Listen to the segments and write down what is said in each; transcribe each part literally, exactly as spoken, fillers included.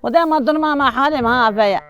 Xwedê ma durma me halê me ha ve ye.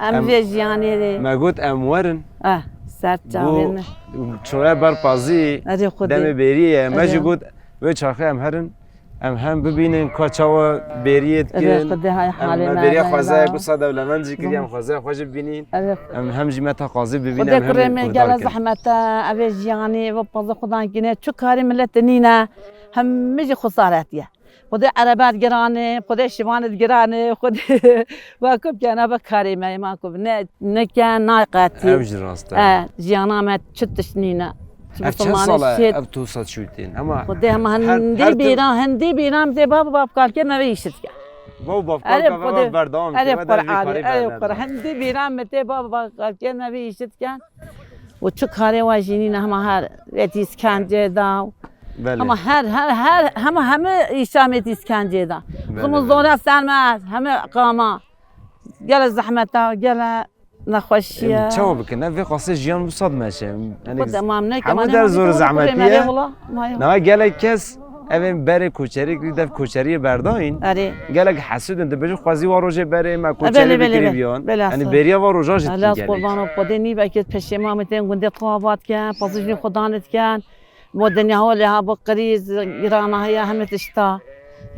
Em Em, vê jiyanê de. Me got em werin. Eh, ser çavê me. Bû çoya ber pazî, Erê Xwedê. Demê bêriyê ye. Me Erê. Jî got wê çaxê em herin. Em hem bibînin ka çawa bêriyê Erê dikin. Xwedê hay Em halê me me bêriya ve xwezaya ya. Ku sa dewlemend jî kiriye, em Bû. Xwezaya xwe jî bibînin. Erê. Em hem jî me ta qazî bibînin, Xwedê em hem kurê me guhdar gele kin. Zehmet e, evê jiyanê, ve pazî xudan kine. Çi karê millet nîne, hemî jî xusaretiye. Xwedê erebe digirane, Xwedê şivan digirane, Xwedê ve ku bikene be karê me, ma ku ne, neke, naqetî. Ew jî rast e. E, jiyana me çi tişt nîne. Çi Ev çend sal e, şêt. Ev tu sal şûtên. Hema Xwedê hema her, hindî her tu bîra, hindî bîra me tê bab, bab kalkê me ve îşit ke. Bab, bab Erê kalka Xwedê, ve berdewam erê ke, ve Qur'anê, dervî karê erê berdewam. Qur'an, hindî bîra me tê bab, bab kalkê me ve îşit ke. Û çi karê wa jî nîne, hema her wê tîskence da. Belê. Hema her, her, her, hema heme îşa me tîskence da. Belê, Zimin belê. Zora ser me, heme qama. Gele zehmeta, gele nexweşiye. Em, çawa bikin? Ev vê qasê jiyan bu sad meşe. Yanî Xwedê mam neke, hemû mane der mane zor çawa zehmetî bikin, ye. Erê wala, ma ya. Niha gelek kes Ev ên berê koçerî kirî, dev koçeriyê berdayîn. Erê. Gelek hesûd in, dibêjin xwezî wa rojê berê me E, koçerî belê, belê, bikirî belê. Biyan. Belê, Yanî aslan. Bêriya wa roja jî Elaz tî gelek. Qurban û Xwedê nî belkê peşê ma me tên gundê xwe avat ken, pazijî xudan diken. Mo dinya holê ha bi qirîz, girana heye heme tişta.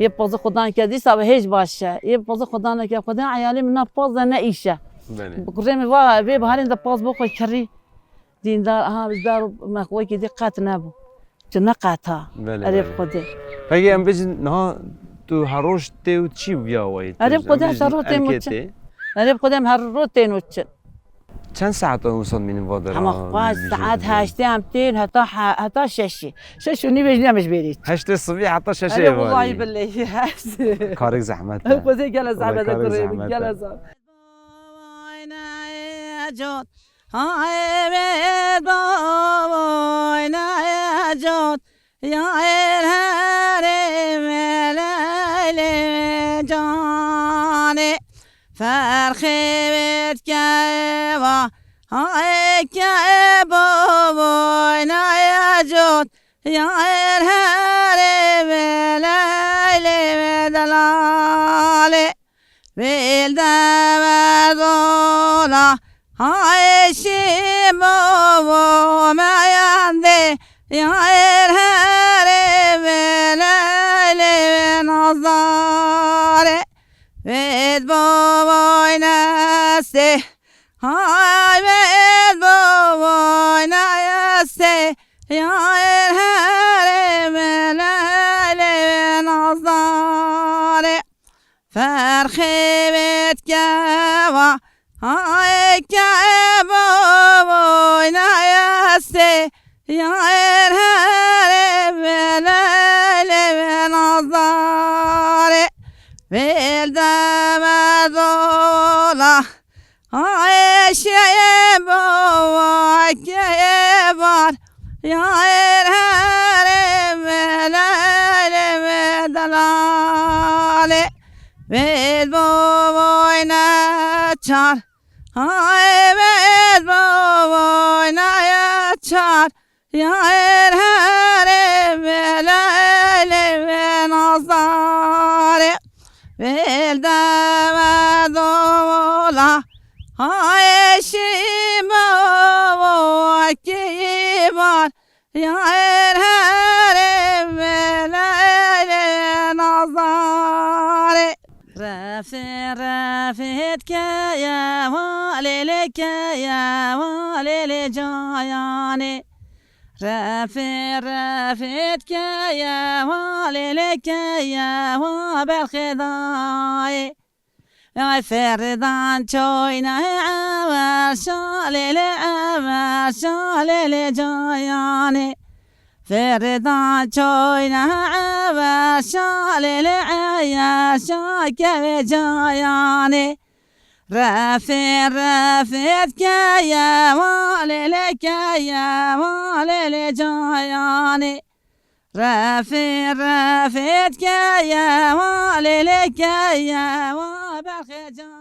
Yê pazî xudan ke dîsa ve hêj baş e. Yê pazî xudan ke Xwedê eyalê min na paz de ne îş e. Belê. Kurê min va vê biharên de paz bo xwe kirî. Dîndar, aha, ji dar û mexwekî dî qet nebû. Tu ne qet ha. Belê, Erê belê. Xwedê. Peki em bêjin, niha tu her roj tê û çi biya wayî? Erê Xwedê, em bêjin her roj tê û erkê çi? Tê. Erê Xwedê, em her roj tên û çi? Çend saet wisa mînin va dera? Hema xwe saet heştê em tên heta he-, heta şeşê. Şeş û nîvê jî em ji bêrê çi. Heştê sibî heta şeşê Erê êvarî. Wallahî billehî heşt. Karek zehmet e. Xwedê gele Wallahî zehmet e, karek kurê min, zehmet gele e. Zehmet. Hay vet bavay ne ecot, ya el herê me leylê canê. Ferxê vet keva, hay ke bavay ne ecot, ya el herê me leylê me delalê. Vêl de verdola, hay şîmo vo meyandê, ya el herê ve leylê ve nazdarê. Vêd bavay nestê, hay vêd bavay nestê, ya el herê ve leylê ve nazdarê. Ferxê vêt keva, ay keva boyna estê, ya er herê ve leylê ve nazdarê. Vêl de me dola, ay şê bo, ay kê bar, ya er herê ve leylê ve delalê. Vêd bo boyna çar, ay vêd bo boyna çar, ya er herê ve leylê ve nazdarê. Vêl de me dola, ay şî bo, ay kî bar, ya er herê ve leylê nazdarê. Refê refê dikeye wa lêlê keye wa lêlê cayanê. Refê refê dikeye wa lêlê keye wa berxê dayê. Ay Ferdan çoyna ever şalele ever şalele cayane. Ferdan çoyna ever şalele ever şakeve cayane. Refê refê keye valele keye valele cayane. Refê refê keye valele keye va berxê cayane.